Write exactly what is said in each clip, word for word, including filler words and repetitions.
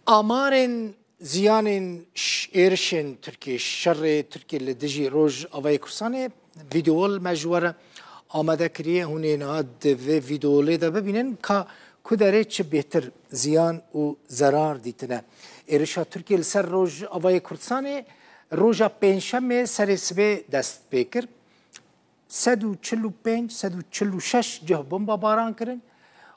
Amarên ziyanên ş-, êrişên Tirkiyê, şerê Tirkiyê li dijî Rojavayê Kurdistanê, vîdeo li me ji we re amade kiriye. Hûn ê niha di vê vîdeolê de bibînin ka ku derê çi bêhtir ziyan û zerar dîtine. Êrişa Tirkiyê li ser Rojavayê Kurdistanê roja Pêncşemê serê sibê dest pê kir. Sed û çil û pênc, sed û çil û şeş cih bombebaran kirin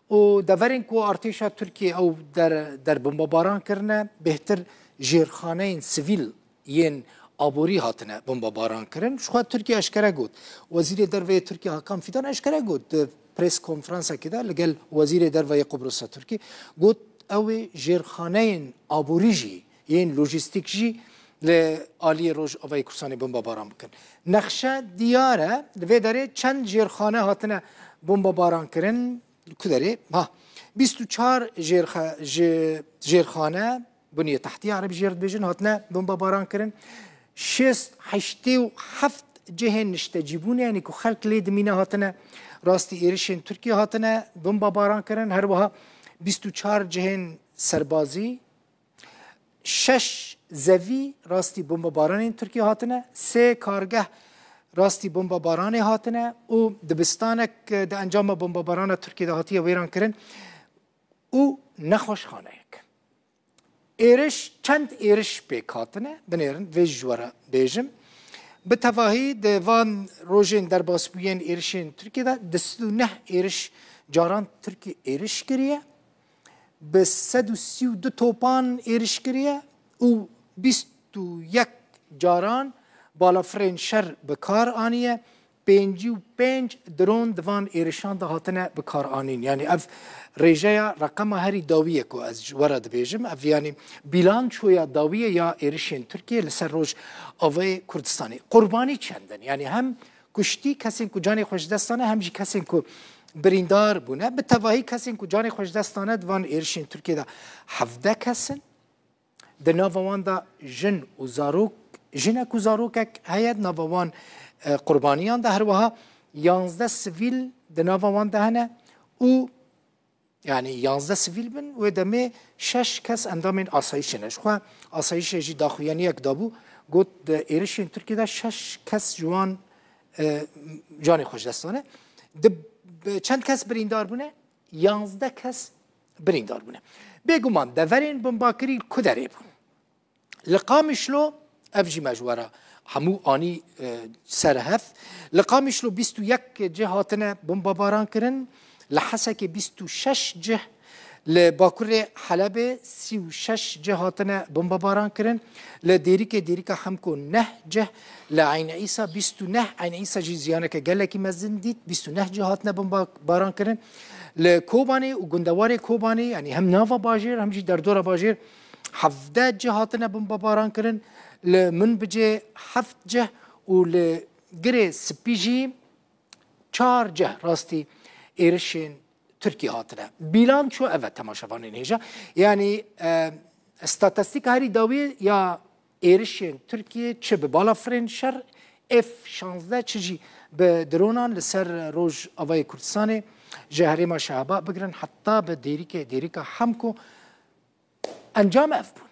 û deverên ku artêşa Tirkiyê ew der, der bombebaran kirine, bêhtir jêrxaneyên sivîl yên aborî hatine bombebaran kirin. Ji xwe Tirkiye eşkere got. Wezîrê Derve yê Tirkiye Hakan Fidan eşkere got di press konferansekê de li gel Wezîrê Derve yê Qubrusa Tirkî got, ew ê jêrxaneyên aborî jî yên lojîstîk jî li aliyê Rojavayê Kurdistanê bombebaran bikin. Nexşe diyar e, li vê derê çend jêrxane hatine bombebaran kirin, li ku derê? Ha, bîst û çar jêrxe-, ji-, jêrxane, buniyê tehtî Ereb jê re dibêjin, hatine bombebaran kirin. Şêst, heştê û heft cihên niştecîbûnê, yanî ku xelk lê dimîne, hatine rastî êrişên Tirkiyê hatine bombebaran kirin. Her wiha bîst û çar cihên serbazî, şeş zevî rastî bombebaranên Tirkiyê hatine, sê kargeh rastî bombebaranê hatine û dibistanek di encama bombebarana Tirkiyê de hatiye wêran kirin û nexweşxaneyek. Êriş, çend êriş pêk hatine, binêrin, vê jî ji we re bêjim. Bi tevahî di van rojên derbasbûyên êrişên Tirkiyê de du sed û neh êriş, caran Tirkiyê êriş kiriye. Bi sed û sî û du topan êriş kiriye û bîst û yek caran balafirên şer bi kar aniye. Pêncî û pênc dron di van êrişan de hatine bi kar anîn. Yanî ev rêjeya, reqema herî dawî ye ku ez ji we re dibêjim. Ev, yanî, bîlançoya dawî ye ya êrişên Tirkiyê li ser Rojavayê Kurdistanê. Qurbanî çend in? Yanî hem kuştî, kesên ku canê xwe ji dest dane, hem jî kesên ku birîndar bûne. Bi tevahî kesên ku canê xwe ji dest dane di van êrişên Tirkiyê de hevdeh kes in. Di nava wan de jin û zarok, jinek û zarokek heye di nava wan, e, qurbaniyan de. Her wiha yanzdeh sivîl di nava wan de hene û, yanî, yanzdeh sivîl bin, wê demê şeş kes endamên asayîşê ne. Ji xwe asayîşê jî daxuyaniyek dabû, got, di êrişên Tirkiyê de şeş kes ji wan, e, canê xwe ji dest dane. Di, bi-, çend kes birîndar bûne? Yanzdeh kes birîndar bûne. Bêguman deverên bombakirî li ku derê bûn? Li Qamişlo, ev jî me ji we re hemû anî, e, ser hev. Li Qamişlo bîst û yek cih hatine bombebaran kirin, li Hesekê bîst û şeş cih, li bakurê Helebê sî û şeş cih hatine bombebaran kirin, li Dêrikê, Dêrika Hemko neh cih, li Eyn Îsa bîst û neh, Eyn Îsa jî ziyaneke gelekî mezin dît, bîst û neh cih hatine bombebaran kirin. Li Kobanê û gundewarê Kobanê, yanî hem nava bajêr hem jî derdora bajêr, hevdeh cih hatine bombebaran kirin. Li Minbicê heft cih û li Girê Spî jî çar cih rastî êrişên Tirkiyê hatine. Bîlanço ev e, temaşevanên hêja. Yanî, e, statistîka herî dawî ya êrişên Tirkiyê, çi bi balafirên şer F şanzdeh, çi jî bi dronan li ser Rojavayê Kurdistanê, ji herêma Şehaba bigirin heta bi Dêrikê, Dêrika Hemko, encam ev bûn.